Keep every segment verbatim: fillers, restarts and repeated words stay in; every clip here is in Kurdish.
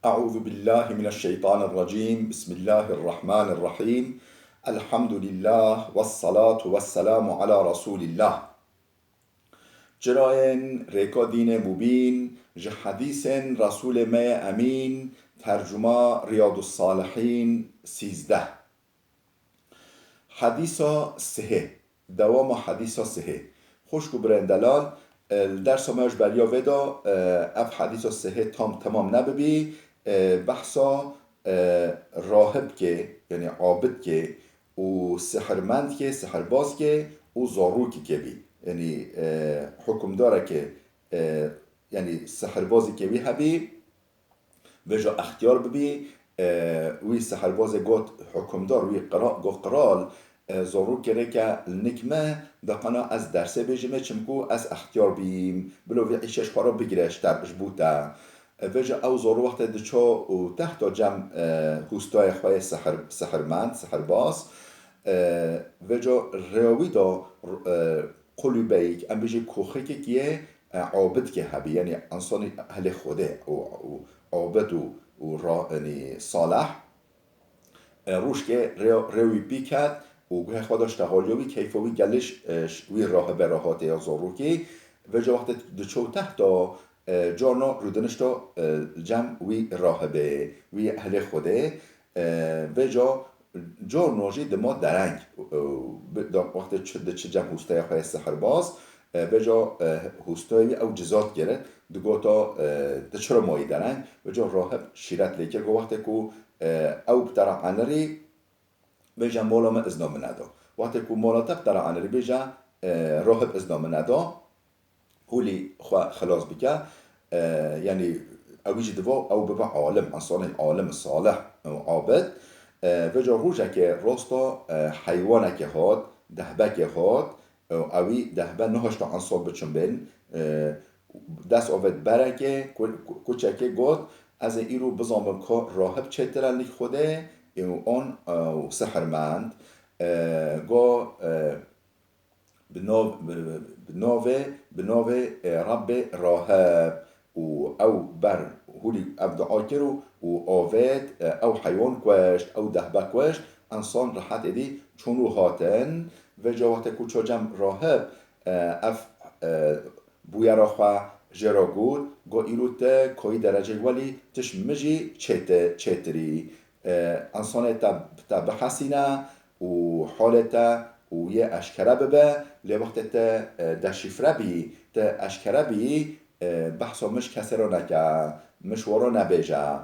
أعوذ بالله من الشيطان الرجيم. بسم الله الرحمن الرحيم. الحمد لله والصلاة والسلام على رسول الله. Çirayên rêka dînê mubîn, ji hedîsên Resûlê me yê Emîn, tercuma Riyadus Salihîn sîzdeh. Hedîsa sihê, dewama hedîsa sihê. Xwişk û birên delal, e, li dersa me ji beriya vê de, e, ev hedîsa sihê tam temam nebibî, e, behsa, e, rahibkê, yanî abidkê û sihirmendkê, sihirbazkê û zarokikê bî. Yanî, e, hukimdarekê, e, yanî sihirbazikê wî hebî, vêca extiyar bibî, e, wî sihirbazê got hukimdar, wî qira-, got qral, e, zarokê rêke li nik me, de qana ez dersê bêjimê, çimku ez extiyar bîm, bilo vê îşê ji xwe re bigire ji te, ji bo te. E, vêca ew zaro wextê diço û tehta cem, e, hûstayê xwe yê sihir-, sihirmend, sihirbaz, e, vêca rêya wî de, e, qulûbeyek, em bêjî koxekek yê, e, abidkê hebî, yanî insanî ehlê Xwedê û, û abid û, û ra-, yanî salih, e, rûşkê rê, rê wî pî ket û guhê xwe de ştexaliya wî, keyfa wî geliş, e, ş-, wî rahibê re hate ya zarokî. Vêca wextê diço tehta, e, carna rûdinişta, e, cem wî rahibê, wî ehlê Xwedê. E, vêca carna jî dima dereng, e, bi-, da-, wextê çi, diçi cem hûsteya xwe yê sihirbaz, e, vêca, e, hûstayê wî ew ciza dikir, digota, e, tu çira mayî dereng? Vêca rahib şîret lê kir, got wextê ku, e, ew bi te re anirî, vêca mala me izna min neda. Wextê ku mala te bi te re anirî, bêje, e, rahib izna min neda. Holî xwe xilas bike. E, yanî ew jî diva ew bibe alim, insanê alim, salih û abid. E, vêca rojekê rasta, e, heywanekê hat, dehbekê hat, e, ewî dehbe nehişta insan biçin bên. E, dest avêt berekê, ku-, ku-, kuçekê got, ez ê îro bizanbim ka rahib çêtir e nik Xwedê, û an, e, û sihirmend, e, go, e, bi nav-, bi, bi navê, bi navê, e, Rabbê Rahib û ew ber hûlî ev dua kir û, û avêt, e, ew heywan kuşt, ew dehbe kuşt, insan rehet êdî çûn û hatin. Vêca wextê ku çû cem Rahib, e, ev, e, bûyera xwe jê re got, got, îro te kayî dereceyê welî tişt min jî çête-, çêtirî. E, insanê te, te bihesîne û halê te û yê eşkere bibe, lê wextê te, e, deşîfre bî, te eşkere bî, e, behsa min ji kesê re neke, min ji we re nebêje.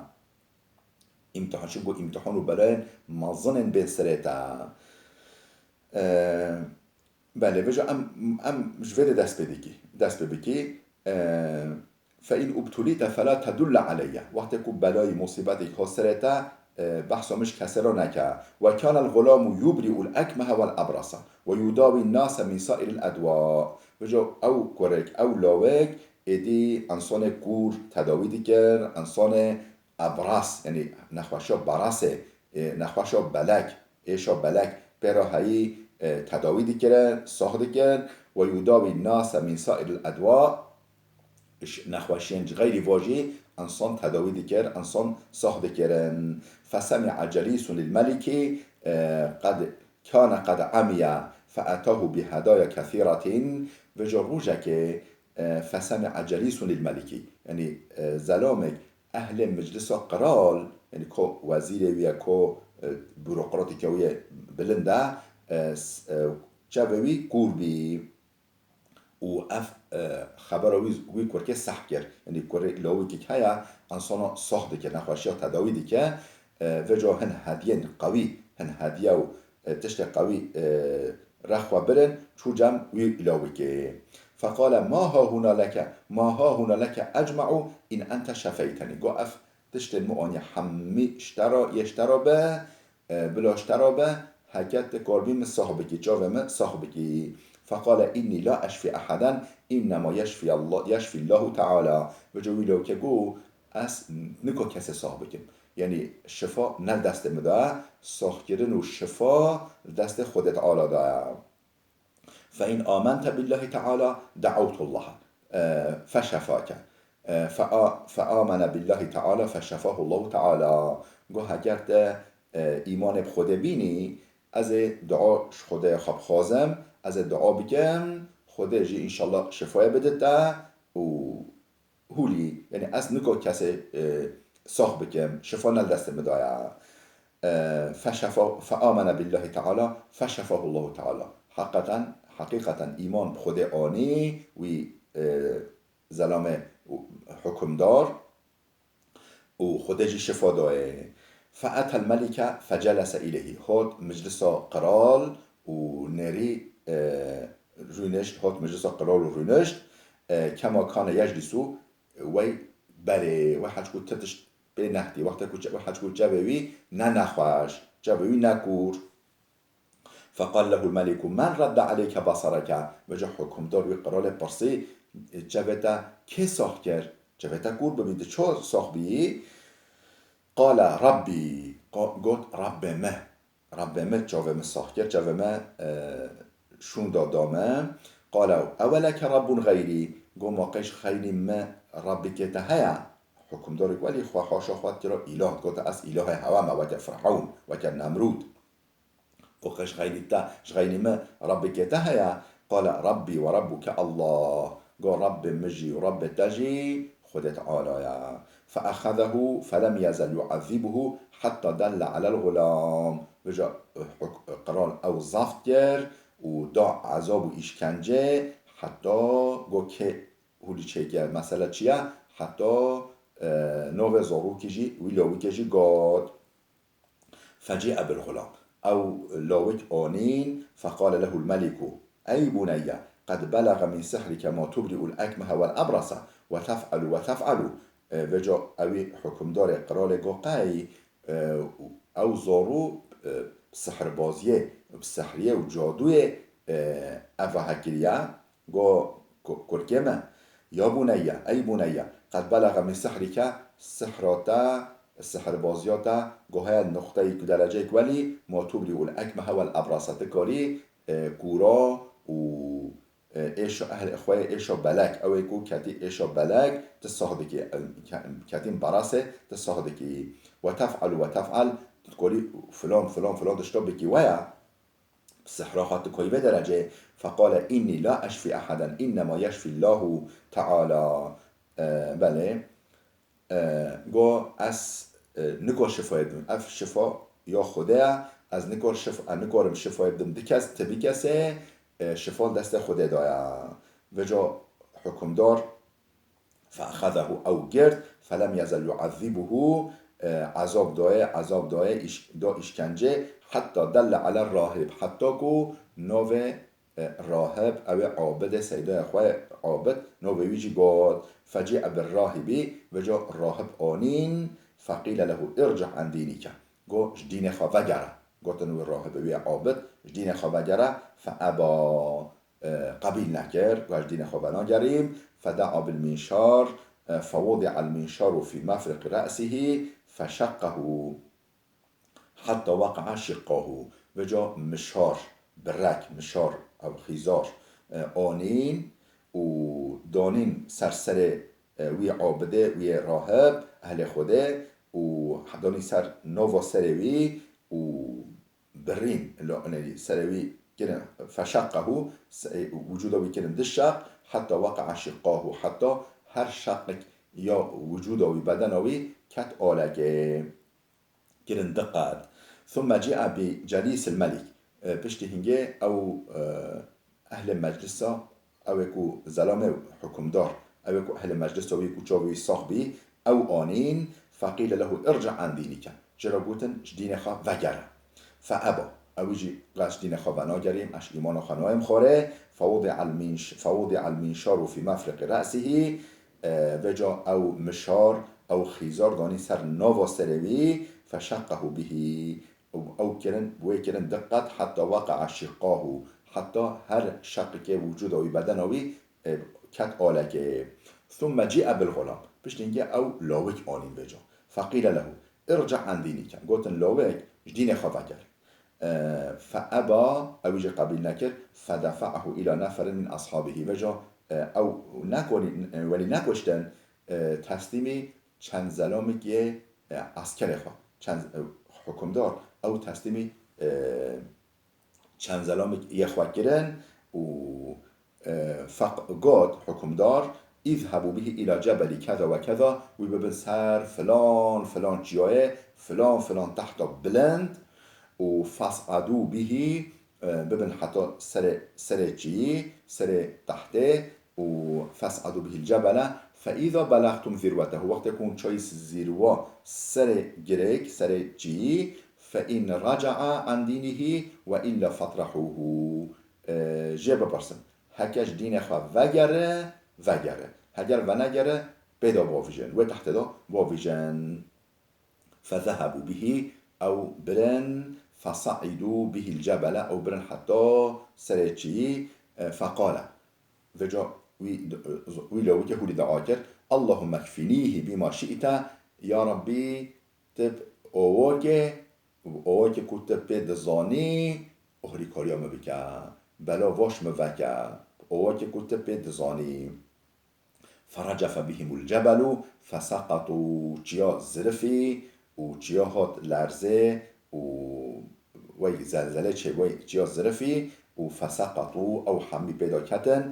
Îmtihan, çimku îmtihan û belayên mezin ên bên serê te. E, belê, vêca em, em ji vê de dest pê dikî, dest pê bikî. E, فإن ابتليت فلا تدل علي. Wextê ku belayî, musîbetek hat serê te, e, behsa min ji kesê re neke. وكان الغلام يبرئ الأكمه والأبرص ويداوي الناس من سائر الأدواء. Vêca ew kurek, ew lawek êdî insanê kûr tedawî dikir, insanê ebras, yanî nexweşiya berasê, e, nexweşa belek, êşa belek pê re heyî, e, tedawî dikirin, sah dikin. ويداوي الناس من سائر الأدواء. Ji nexweşiyên ji xeyrî va jî insan tedawî dikir, insan sah dikirin. فسمع جليس للملك، e, قد كان قد عمي فأتاه بهدايا كثيرة. Vêca rojekê, e, فسمع جليس للملك. Yanî, e, zelamek ehlê meclisa qral, yanî ko wezîrê wî ye, ko, e, burokratîka wî ye bilind e, e, s-, e, çavê wî kûr bî. Û ev, e, xebera wî, wî kurkê sehf kir. Yanî kurê lawikek heye, insana sah dike, nexweşiya tedawî dike. E, vêca hin hediyên qewî, hin hediye û, e, tiştê qewî, e, re xwe birin, çû cem wî lawikê. فقال ما هاهنا لك، ما هاهنا لك أجمع إن أنت شفيتني. Got, ev tiştên min aniye hemî ji te re, yê ji te re be, e, bila ji te re be, heke tu karbî min sah bikî, çavê min sah bikî. فقال إني لا أشفي أحدا إنما يشفي الله، يشفي الله تعالى. Vêca wî lawikê got, ez nika kesê sah bikim. Yanî şifa ne li destê min de ye, sahkirin û şifa li destê Xwedê Teala de ye. فإن آمنت بالله تعالى دعوت الله، e, فشفاك. E, fe-, feamene billahi teala feşefahu Allahu teala. Got, heger te, e, îmanê bi Xwedê bînî, ez ê dua ji Xwedê xwe bixwazim, ez ê dua bikim, Xwedê jî înşallah şifayê bide te û hûlî, yani ez nika kesê, e, sax bikim, şifa ne li destê min de ye. E, feşefa-, feamene billahi teala, feşefahu Allahu teala. Heqeten, heqîqeten îman bi Xwedê anî, wî, e, zelamê hukimdar û Xwedê jî şifa dayê. Feetel melike fecelese îleyhî. Hot meclisa qral û nêrî, e, rûnişt, hot meclisa qral û rûnişt. E, kema kane yeclîsû, wey berê, wey heçkû ti tişt pê nehtî. Wexta ku çe-, wey heçkû çavê wî ne nexweş, çavê wî ne kûr. Feqal lehul meliku men redde aleyke basareke. Vêca hukimdar wî qiralê pirsî, çavê te kê sax kir? Çavê te kûr bibî, tu çawa sax bîyî? Qale Rabbî, qa-, got, Rabbê me. Rabbê me çavê me sax kir, çavê me, e, şûnda da me. Qale eweleke rabbun xeyrî, got, ma qey ji xeyrî me rabbikê te heye? Hukimdarê got, welî xwe haşa xwe dikira îlah, got, ez îlahê hewe me weke Fir'ewn, weke Nemrûd. Got, qey ji xeyrî te, ji xeyrî me rabbikê te heye? Qale Rabbî we rabbuke Allah. Got, Rabbê min jî û Rabbê te jî Xwedê Teala ye. Feexezehu felem yezel yuezzibuhu hetta delle alel xulam. Vêca huk-, qral ew zaft kir û da ezab û îşkence heta got kê hûlî çêkir. Mesele çi ye? Heta, e, navê zarokî jî, wî lawikê jî got. Fecîe bil xulam. Ew lawik anîn, feqale lehul meliku, ey buneyye, qed belege min sihrike ma tubri'ul ekmehe wel ebrasa, we tef'alu, we tef'alu. E, vêca ewî hukimdarê qiralê got qey, e, ew zarû, e, sihirbaziyê, bi sihriyê û cadûyê, e, eva hekiriye. Go, ku-, kurkê me, ya buneyye, ey buneyye, qed belege min sihrike, sihra te, sihirbaziya te, go heye nuqteyek, dereceyek welî, ma tubri'ul ekmehe wel ebrasa, tu karî, e, kûra û, e, êşa, ehlê xwe yê êşa belek, ew ê ku ketî êşa belek, tu sah dikî, e, ke-, ketîn berasê, tu sah dikî. Ve tef'alu ve tef'al, tu dikarî filan, filan, filan tişta bikî, weya. Bi sihra xwe tu koyî vê derecê. Feqale, "Înnî la eşfî eheden, înnema yeşfî Llahu Teala." E, belê. E, go, ez, e, nikor şifayê bidim. Ev şifa ya Xwedê ye. Ez nikor şif-, ez nikorim şifayê bidim di kes, ti bî kesê, e, şifa li destê Xwedê de ye. Vêca hukimdar Feexezehu, ew girt, felem yezel yuezzibuhu, e, ezab dayê, ezab dayê, îş-, da îşkencê, hetta delle ale rahib, hetta ku navê, e, rahib, ew ê abidê, seydayê xwe abid, navê wî jî got. Fecîe bir rahibî, vêca rahib anîn, feqîle lehu irci an dînike. Got, ji dînê xwe vegere. Gotin wî rahibê, wî abid, ji dînê xwe vegere, fe eba. E, qebîl nekir, got, ez ji dînê xwe venagerîm. Fedaa bil mînşar, e, fewudi'el mînşaru fî mefriqi re'sihî, feşeqqehu hetta weqe'a şiqqahu. Vêca mişar, birek, mişar, ew xîzar, e, anîn û danîn ser serê, e, wî abidê, wî rahib, ehlê Xwedê û danî ser nava serê wî û birîn, lo-, serê wî kirin, feşeqqehu, se-, wicûda wî kirin du şeq, heta weqe'a şiqqahu, heta her şeqek ya wicûda wî, bedena wî ket alekê. Kirin du qat. Thumme ci'a bi celîsil melik. E, piştî hingê ew, e, ehlê meclisa, ew ê ku zelamê hukimdar, ew ê ku ehlê meclisa wî ku çavê wî sax bî, ew anîn, feqîle lehu irci an dînike. Ji re gotin, ji dînê xwe vegere. Feeba. Ewî jî got, ez ji dînê xwe venagerîm, ez ji îmana xwe nayêm xwarê. Fewudi'el mînş-, fewudi'el mînşaru fî mefriqi re'sihî. E, vêca ew mişar, ew xîzar danî ser nava serê wî, feşeqqehu bihî. Û ew kirin, wê kirin du qat, heta weqe'a şiqqahu, heta her şeqikê wicûda wî, bedena wî, e, ket alekê. Thumme ci'a bil xulam. Piştî hingê ew lawik anîn vêca. Feqîle lehu, irci an dînike. Gotin, lawik, ji dînê xwe veger. E, feeba, ewî jî qebîl nekir. Fedefa'ahu ila neferin min ashabihi. Vêca, e, ew nekonî, e, welî nekuştin, e, teslîmî çend zelamekî yê, e, eskerê xwe, çend, e, hukimdar, ew teslîmî, e, çend zelamekî yê xwe kirin û, e, feq-, got hukimdar, "اذهبوا به إلى جبل كذا وكذا", wî bibin ser filan, filan çiyayê, filan, filan tehta bilind û "فاصعدوا به", e, bibin heta serê, serê çiyî, serê tehtê û "فاصعدوا به الجبل، فإذا بلغتم ذروته". Wextê ku hûn çayî zîrwa serê girêk, serê çiyî, "فإن رجع عن دينه وإلا فاطرحوه". E, jê bipirsin. Heke ji dînê xwe vegere, vegere. Heger venegere, pê de bavijin. Wê tehtê de bavijin. "فذهبوا به", ew birin, "فصعدوا به الجبل", ew birin heta serê çiyî, e, "فقال". Vêca wî, wî lawikê hûrî dua kir, "اللهم اكفنيه بما شئت", ya Rabbî, tu bi owakê, owakê ku tu pê dizanî, ohrîkariya min bike, bela vaş min veke, owakê ku tu pê dizanî. "فرجف بهم الجبل فسقطوا". Çiya zirifî û çiya hat lerzê û wey zelzelê çê wey çiya zirifî û "فسقطوا", ew hemî pê de ketin,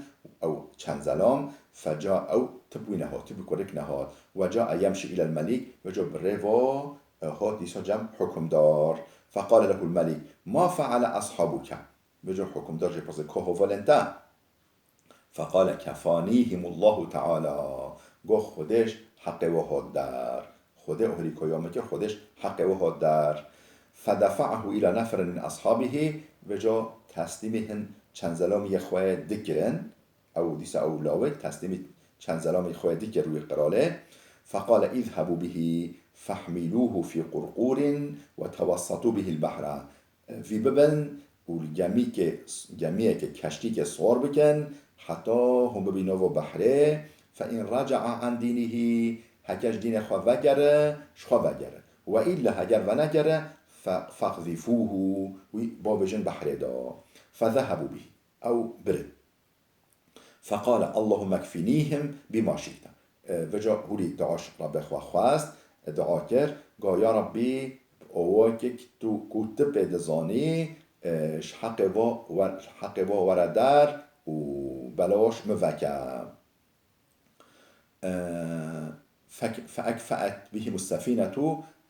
ew çend zelam, "فجاء", ew tib wî nehat, tib kurik nehat. "وجاء يمشي إلى الملك", vêca bi rê ve, e, hat dîsa cem hukimdar. "فقال له الملك: ما فعل أصحابك؟" Vêca hukimdar jê pirsî, "Ka hevalên te?" "فقال: كفانيهم الله تعالى." Got, "Xwedê ji heqê we hat der." Xwedê ohrîkariya min kir, Xwedê ji heqê we hat der. "فدفعه إلى نفر من أصحابه." Vêca teslîmî hin çend zelamiyê xwe dikirin. Ew dîsa ew lawik teslîmî çend zelamî xwe dikir wî qiralê. "فقال: اذهبوا به فاحملوه في قرقور وتوسطوا به البحر." Vî bibin û li gemîkê, gemiyekê, keştîkê siwar bikin, heta hûn bibî nava behrê. "فإن رجع عن دينه", heke ji dînê xwe vegere, ji xwe vegere. "وإلا", heger venegere, "ف-، فاقذفوه", wî bavêjin behrê de. "فذهبوا به", ew birin. "فقال: اللهم اكفنيهم بما شئت." E, vêca hûrî dua ji Rabbê xwe xwest, e, dua kir, got, "Ya Rabbî, owakek tu, ku tu pê dizanî, e, ji heqê va wer-, ji heqê va were der û belaş min veke." E, fek-, "فأكفأت بهم السفينة",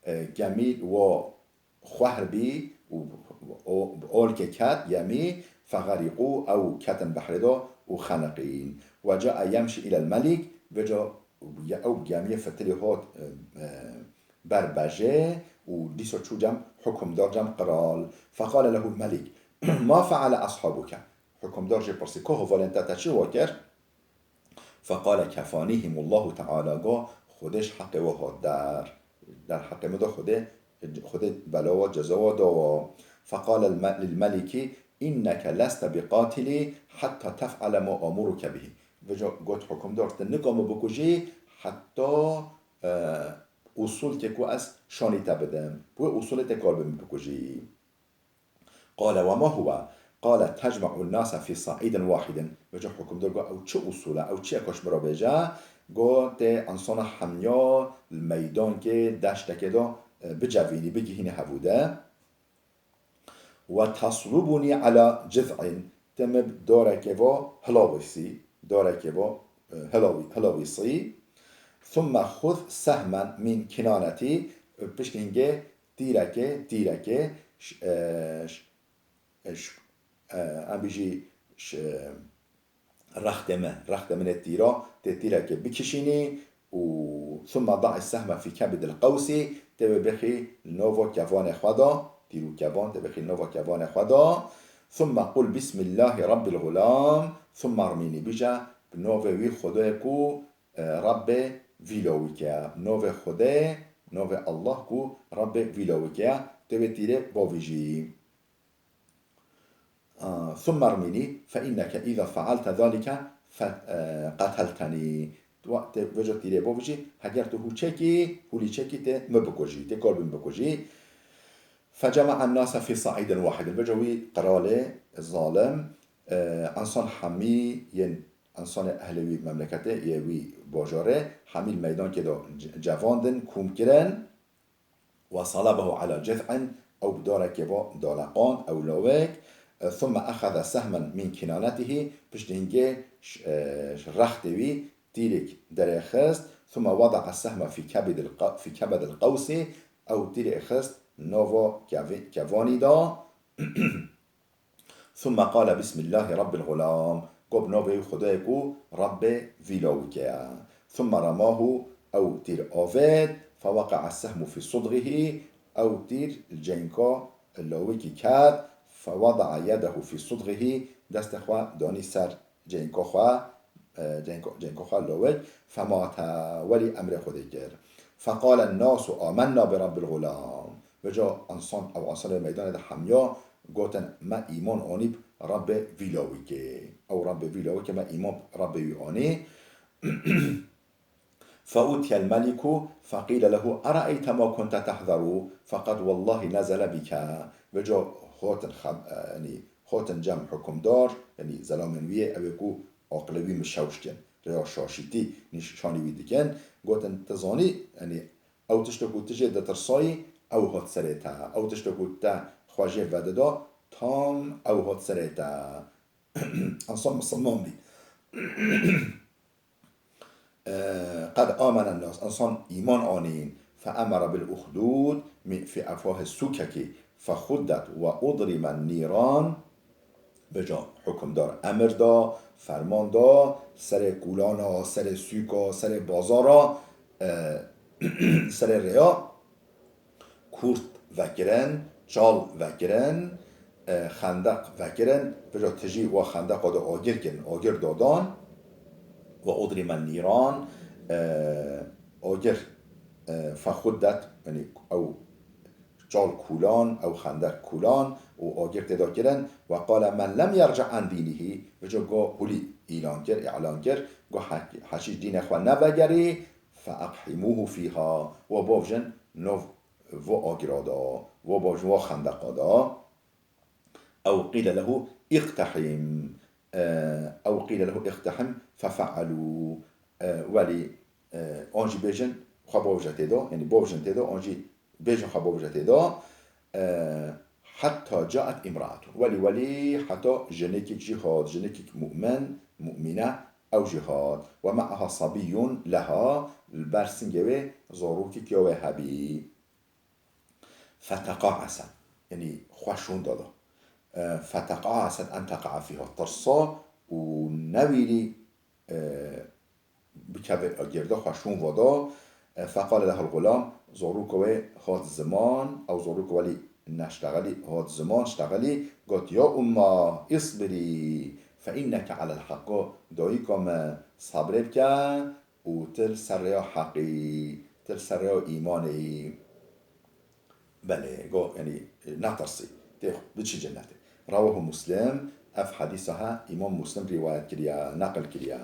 e, gemî wa xwehr bî û o-, olkê ket yemî, "فغرقوا", ew ketin behrê de û xeniqîn. "وجاء يمشي إلى الملك", vêca ye-, ew gemiyê fitilî hot, e, e, ber bejê û dîsa çû cem hukimdar, cem qral. "فقال له الملك: ما فعل أصحابك؟" Hukimdar jê pirsî, "Ka hevalên te, te çi wa kir?" "فقال: كفانيهم الله تعالى", got, "Xwedê ji heqê we hat der." Der heqê min de Xwedê, Xwedê bela we, ceza we dawa. "فقال الم-، للملك: إنك لست بقاتلي حتى تفعل ما آمرك به." Vêca got hukimdar, "Tu nika min bikujî heta, e, usulkê ku ez şanî te bidim. Bi wê usulê tê karbî min bikujî." "قال: وما هو؟" "قال: تجمع الناس في صعيد واحد." Vêca hukimdar got, "Ew çi usul e? Ew çi ye ka ji min re bêje?" Got, "Tê insana hemiya li meydankê, deştekê de, e, bicevînî, bigihînî hevû de. وتصلبني على جذع." Tê min bi darekê ve hilawîsî, darekê ve, e, hilawî-, hilawîsî. "ثم خذ سهما من كنانتي." Piştî hingê tîrekê, tîrekê, ş-, e, ş-, e, ş-, e, em bijî ş-, rextê min, rextê min ê tîra, tê tîrekê bikişînî û "ثم ضع السهم في كبد القوس", tê wê bixî li nava kevanê xwe de, tîr û kevan tê bixî li nava kevanê xwe de. "ثم قل بسم الله رب الغلام ثم ارمني." Bije, "Bi navê wî Xwedayê ku, e, Rebbê vî lawikê ye." Navê Xwedê, navê Allah ku Rebbê vî lawikê ye, tê wê tîrê bavêjî. "ثم ارمني فإنك إذا فعلت ذلك ف-، قتلتني." Tu wa-, tê vêca tîrê bavêjî, heger tu hû çekî, hûlî çekî, tê min bikujî, tê karbî min bikujî. "فجمع الناس في صعيد واحد." Vêca wî qiralê zalim, e, insan hemî yên însanê ehlê wî memleketê yê wî bajarê hemî li meydankê de ce-, cevandin, kûm kirin. وصلبه على جذع, ew bi darekê ve daleqand, ew lawek. ثم أخذ سهما من كنانته, piştî hingê ş-, e, rextê wî tîrek derêxist. ثم وضع السهم في كبد الق-, في كبد القوس, ew tîrê xist nava kevê-, kevanî da. ثم قال بسم الله رب الغلام, got bi navê wî Xwedayê ku Rebbê vî lawikê ye. ثم رماه, ew tîr avêt, فوقع السهم في صدغه, ew tîr li ceynika lawikî ket, فوضع يده في صدغه, destê xwe danî ser ceynika xwe, e, ceynika, ceynika xwe lawik, فمات, welî emrê Xwedê kir. فقال الناس آمنا برب الغلام. Vêca însan, ew însanê meydanê de hemiya gotin, me îman anî bi Rebbê vî lawikê. Ew Rebbê vî lawikê, me îman bi Rebbê wî anî. فأتي الملك فقيل له أرأيت ما كنت تحذر فقد والله نزل بك. Vêca hatin xem-, e, yanî hatin cem hukimdar, yanî zelamên wî yê, ew ê ku aqilê wî mişewştin, rêya şaşîtî nîşanî wî dikin. Gotin, tu zanî, yanî ew tiştê ku tu jê ditirsayî, ew hat serê te. Ew tiştê ku te xwe jê vedida, tam ew hat serê te. Însan misilman bî. قد آمن الناس, însan îman anîn. فأمر بالأخدود في أفواه السكك فخدت وأضرم النيران. Vêca hukimdar emir da, ferman da, serê kûlana, serê sûka, serê bazara, e, serê rêya kurt vekirin, çal vekirin, e, xendeq vekirin, vêca tijî wa xendeqa de agir kirin, agir dadan, وأضرم النيران, e, agir, e, فخدت, yanî ew çal kûlan, ew xendeq kûlan û agir tê de kirin. وقال من لم يرجع عن دينه, vêca go hûlî îlan kir, îlan kir, go he-, heşî ji dînê xwe nevegerî, فأقحموه فيها, wa bavêjin nav va agira da, wa bavêjin va xendeqa da. أو قيل له اقتحم, e, أو قيل له اقتحم ففعلوا, e, welî, e, an jî bêjin xwe bavêje tê de, yanî bavêjin tê de, an jî bêjin xwe bavêje tê de, e, حتى جاءت امرأة. Welî, welî heta jinekek jî hat, jinekek mu'min, mu'mine, ew jî hat. ومعها صبي لها, li ber singê wê zarokek ya wê hebî. فتقاعست, yanî xwe şûnda da. E, فتقاعست أن تقع فيها, tirsa û newîrî, e, bikeve girda, xwe şûn va da. E, فقال لها الغلام, zaroka wê hat ziman, ew zaroka welî neştexelî hat ziman, ştexelî, got, يا أماه اصبري فإنك على الحق, dayika me, sebrê bike, û tu li ser rêya heqî, tu li ser rêya îmanê yî. Belê, go, yanî, netirsî, tê biçî cennetê. رواه مسلم, ev hedîsa he, Îmam Muslim rîwayet kiriye, neqil kiriye.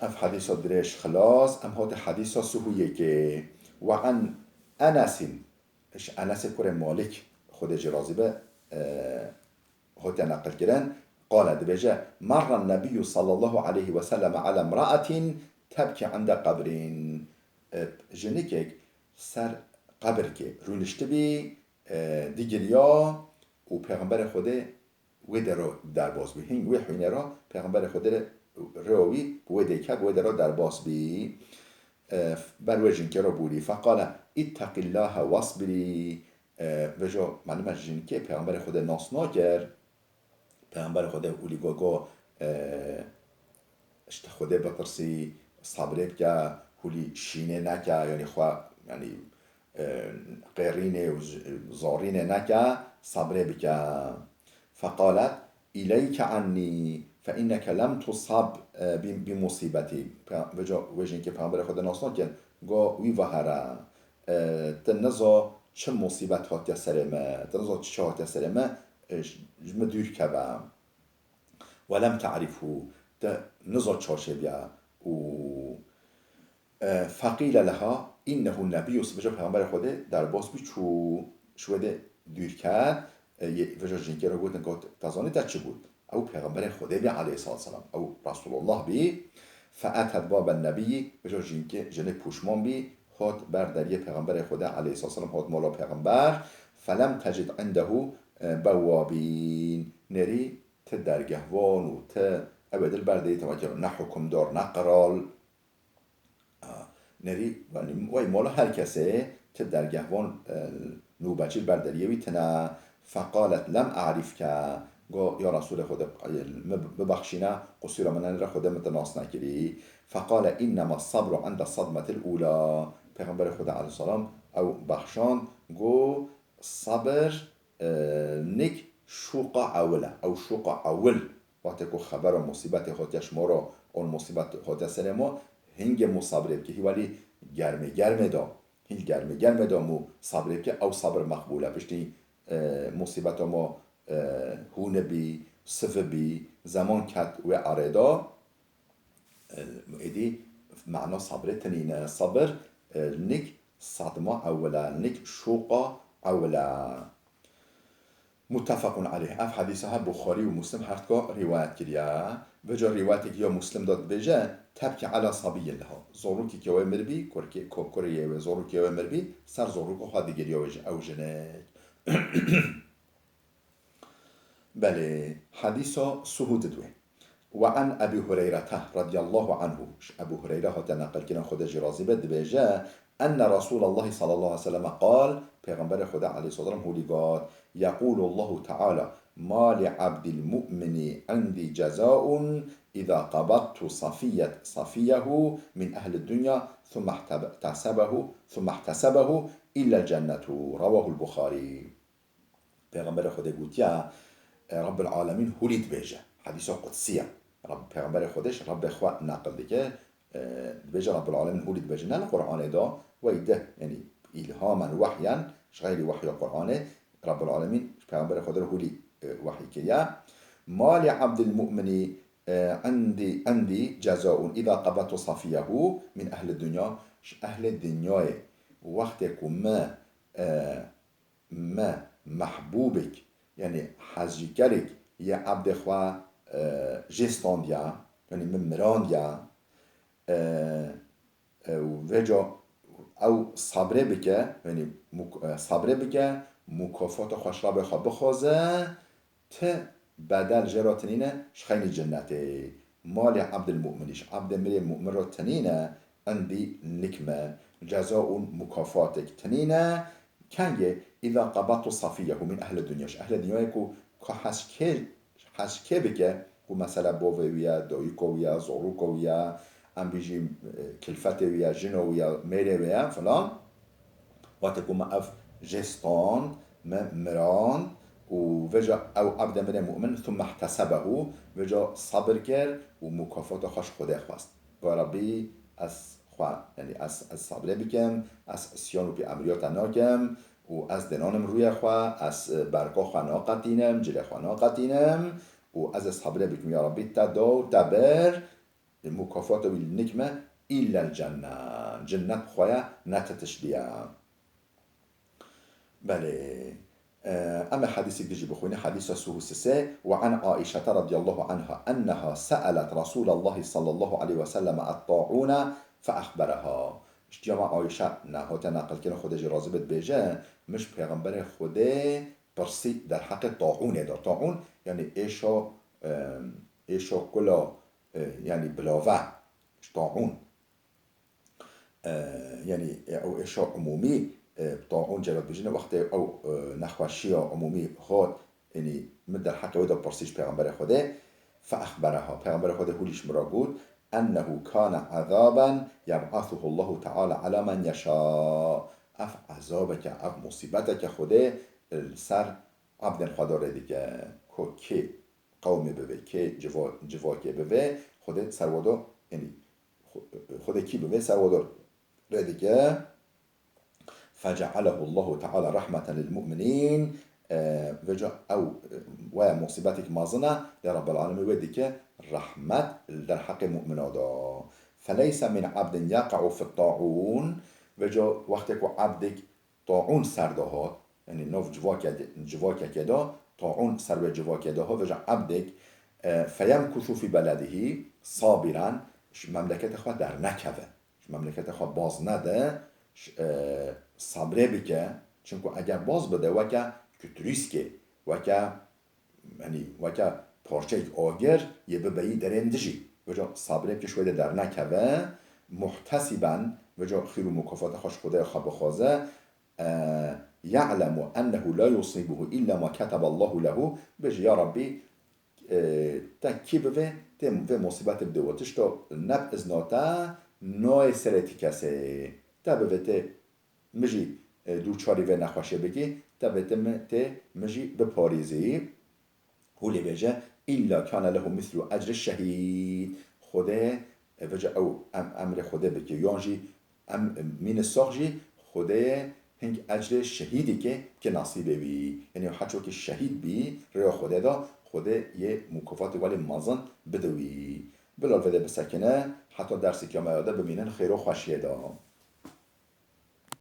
Ev hedîsa dirêj xilas, em hate hedîsa Suhuyekê. وعن أنس, ji Enesê kurê Malik, Xwedê jê razî be, e, hate neqilkirin, قال, dibêje, مر النبي صلى الله عليه وسلم على امرأة تبكي عند قبر. E, jinikek ser qebirkê rûniştibî, e, digiriya û Pêxemberê Xwedê wê dera derbas bî. Hîn wê hînê ra Pêxemberê Xwedê rê-, rêya wî bi wê dê ket, bi wê dera derbas bî. E, ber wê jinkê re borî. فقال اتق الله واصبري. E, vêca malûm e jinkê Pêxemberê Xwedê nas nakir. Pêxemberê Xwedê hûlî go, go, e, işte Xwedê bitirsî, sebrê bike, hûlî şînê neke, yanî xwe, yanî, e, qêrînê û z-, zorînê neke, sebrê bike. فقالت إليك عني فإنك لم تصب، e, bi, بمصيبتي. Pe-, vêca wê jinkê Pêxemberê Xwedê nas nakin, go wî va here, e, tu niza çi musîbet hatiye serê me, tu niza çi çi hatiye serê me, e, ji, ji min dûr keve. ولم تعرفه, tu niza çaşê bîye û E, فقيل لها إنه النبي, vêca Pêxemberê Xwedê derbas bû çû, ji wê dê dûr ket, e, yê, vêca jinkê re gotin, got, te zanî te çi got? Ew Pêxemberê Xwedê bî aleyhissalatu vesselam. Ew Resulullah bî. Fe'etet baben nebiyî, vêca jinkê, jinê pûşman bî, hot ber deriyê Pêxemberê Xwedê aleyhissalatu vesselam, hot mala Pêxember. Felem tecid indehu, e, bewwabîn. Nêrî ti dergehvan û ti, ew ê di li ber deriyê te vekir, ne hukimdar, ne qral. A, nerî, yanî, wey mala her kesê ti dergehvan, e, nûbeçî li ber deriyê wî tine. Feqalet lem a'rifke. Go, ya Resulê Xwedê, e, min bibexşîne, qusûra min nêre Xwedê min te nas nekirî. Feqale innema sabru inde sadmetil ula. Pêxemberê Xwedê aleyhisselam ew bexşand, go, sabir, e, nik şûqa ewil e. Ew şûqa ewil, wextê ku xebera musîbetê hatiye ji me re, û musîbet hatiye serê me, hingê mû sabrê bike. Hî welî germê germê da, hîn germê germê da mû sabrê bike, ew sabir meqbûl e. Piştî, e, musîbeta me, e, hûne bî, sivi bî, zeman ket wê arê da, e, êdî mana sabrê tinîne. Sabir, e, nik sadma ewil e, nik şûqa ewil e. Muttefequn aleyh. Ev hedîsa he Buxarî û Muslim her dika rîwayet kiriye. Vêca rîwayetekî ya Muslim de dibêje, tebki ala sabiyyin leha. Zorrokekî wê mir bî, kurkê, ko-, kurê yê wê, zorrokê wê mir bî, ser zorroka xwe digiriya wê ji-, ew jinek. Belê, hedîsa suhû didwê. Ve an Ebî Hureyrete radiyallahu anhu, ji Ebû Hureyre hate neqilkirin, Xwedê jî razî be, dibêje, enne Resûlallahî sallallahu aleyhi ve sellem qal, Pêxemberê Xwedê aleyhisselam hûlî got, yeqûlullahu teala, ma li abdil mu'mini indi cezaun, îza qabadtu safiyet, safiyehu min ehli dunya, thumme ihteb-, tesebehu, thumme ihtesebehu, illel cennetu. Rawahul Buxarî. Pêxemberê Xwedê gotiye, e, Rabbil Alemîn hûlî dibêje. Hedîsa qudsî ye. Rab-, Pêxemberê Xwedê ji Rabbê xwe neqil dike, e, dibêje Rabbil Alemîn hûlî dibêje. Ne li Qur'anê de, wey de, yanî îlhamen, wehyen, ji xeyrî wehya Qur'anê, Rabbil Alemîn ji Pêxemberê Xwedê re hûlî, e, wehyî kiriye. Ma li abdil mu'minî, e, endî, endî cezaun îza qebedtu safiyehu min ehli dunya. Ji ehlê dinyayê wextê ku me, e, me mehbûbek, yanî hezjîkerek yê ebdê xwe, e, jê standiya, yanî min mirandiya, e, e, û vêca ew sabrê bike, yanî muk-, e, sabrê bike, mukafata xwe ji Rabê xwe bixwaze, ti bedel jê re tinîne, ji xeynî cinnetê. Ma li abdil mu'minî, ji abdê mirê mu'min re tinîne, endî nik me, cezaun, mukafatek tinîne, kengê, îza qebedtu safiyehu min ehli dunya, ji ehlê dinyayê ku, ku hez kê, hez kê bike, ku mesela bovê wî ye, dayika wî ye, zaroka wî ye, em bêjî, e, kilfetê wî ye, jina wî ye, mêrê wî ye filan. Wextê ku me ev jê stand, me mirand û vêca ew ebdê min ê mu'min, thumme ihtesebehu, vêca sabir kir û mukafata xwe ji Xwedê xwest. Ya Rabbî, ez xwe, yanî ez, ez sabrê bikim, ez isyan û pêemriya te nakim û ez dênanim rûyê xwe, ez, e, berka xwe naqetînim, cilê xwe naqetînim û ez ê sabrê bikim. Ya Rabbî, te da û te bir, mukafata wî li nik me, îllel cenne. Cinnet xwe ye, ne ti tiştî ye. Belê. E, em ê hedîsek dijî bixwîne, hedîsa suhû sisê. Ve an Aîşete radiyallahu anha enneha se'elet Resûlallahî sallallahu aleyhi ve sellem et-ta'ûne fe ehbereha. Ji diyama Aîşe ne, hate neqilkirin, Xwedê jî razî be, dibêje, min ji Pêxemberê Xwedê pirsî derheqê taûnê de. Taûn, yanî êşa, e, êşa kula, e, yanî bilave, ji taûn. E, yanî, e, ew êşa umûmî, e, taûn jê re dibêjin, wextê ew, e, nexweşiya umûmî hot, yanî min derheqê wê de pirsî ji Pêxemberê Xwedê, fe exbereha. Pêxemberê Xwedê hûlî ji min re got, ennehu kane ezaben yeb'asuhu Allahu Teala ala men yeşa. Ev ezabeke, ev musîbeteke Xwedê li ser ebdên xwe de rê dike. Ku kê qewmê bivê, kê civa-, civakê bivê, Xwedê ser we de, yanî Xwe-, Xwedê kî bivê ser we de rê dike. Fecealehu Allahu Teala rahmeten lil mu'minîn. E, vêca ew, e, waya musîbetek mezin e, lê Rabbil Alemîn wê dike rehmet li derheqê mu'mina de. Feleyse min abdin yeqe'u fit taûn. Vêca wextê ku ebdek taûn ser de hat, yanî nav civakê de, civakekê de, taûn ser wê civakê de hat, vêca ebdek, E, feyemkuthu fî beledihî sabiran, ji memleketê xwe dernekeve, ji memleketê xwe baz nede, ji, e, sabrê bike, çimku eger baz bide weke kuturîskê, weke, yanî weke parçeyek agir yê bibeyî derên dijî. Vêca sabrê bike, ji wê de dernekeve, muhtesiben, vêca xîr û mukafata xwe ji Xwedê xwe bixwaze, e, ya'lemu ennehu la yusibuhu illa ma keteballahu lehu, bêje, ya Rabbî, e, te kî bivê, tê vê musîbetê bidê we, tişta ne bi izna te nayê serê ti kesê. Te bivê tê min jî, e, dûçarî vê nexweşê bikî, te bivê tê min, tê min jî biparêzî. Hûlê bêje, illa kane lehu mislu ecri şehîd. Xwedê, e, vêca ew em, emrê Xwedê bike, yan jî em, mîne sax jî Xwedê hing ecrê şehîdekê bike nasîbê wî. Yanî her çi wekî şehîd bî, rêya Xwedê da, Xwedê yê mukafatê welê mezin bide wî. Bila li vê de bisekine, heta derseke me ya de bimînin xêr û xweşiyê de.